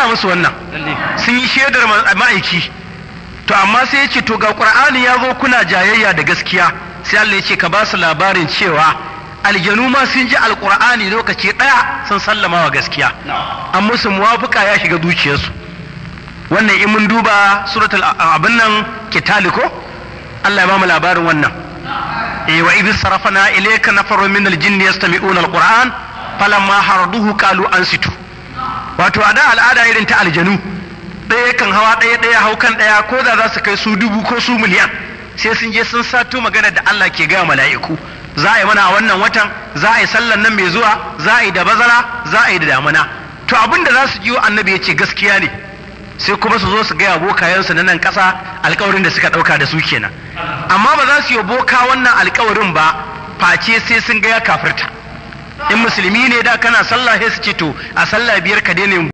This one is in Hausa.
musu wannan, sun yi shaidar ma'aiki. To amma sai ya ce to ga Qur'ani ya zo kuna jayayya da gaskiya. Sai Allah ya ce ka ba su labarin cewa aljanu ma sun ji alqur'ani lokaci daya sun sallama wa gaskiya, an musu muwafuka ya shiga zuciyarsu. Wannan in mun duba suratul abin nan Kitali ko Allah ya ba mu labarin wannan. Eh, wa idh sarafna ilayka nafarun min aljinni yastami'una alquran falamma haraduhu qalu ansitu. Wato a da al'ada irin ta aljanu, ɗaya kan hawa ɗaya, ɗaya hau kan ɗaya, ko da za su kai su 1000 ko su miliyan, sai sun je sun sato magana da Allah ke gaya mala'iku. Za a yi mana a wannan watan, za a yi sallan nan mai zuwa, za a yi da bazara, za a yi da damuna. To abin da za su ji annabi ya ce gaskiya ne, sai kuma su zo su gaya bokayensu na nan ƙasa alƙawarin da suka ɗauka da su kenan. Amma ba za su yi boka wannan alƙawarin ba face sai sun ga ya kafirta. In musulmi ne da kana sallah sai su ce to a sallah 5 ka daina yin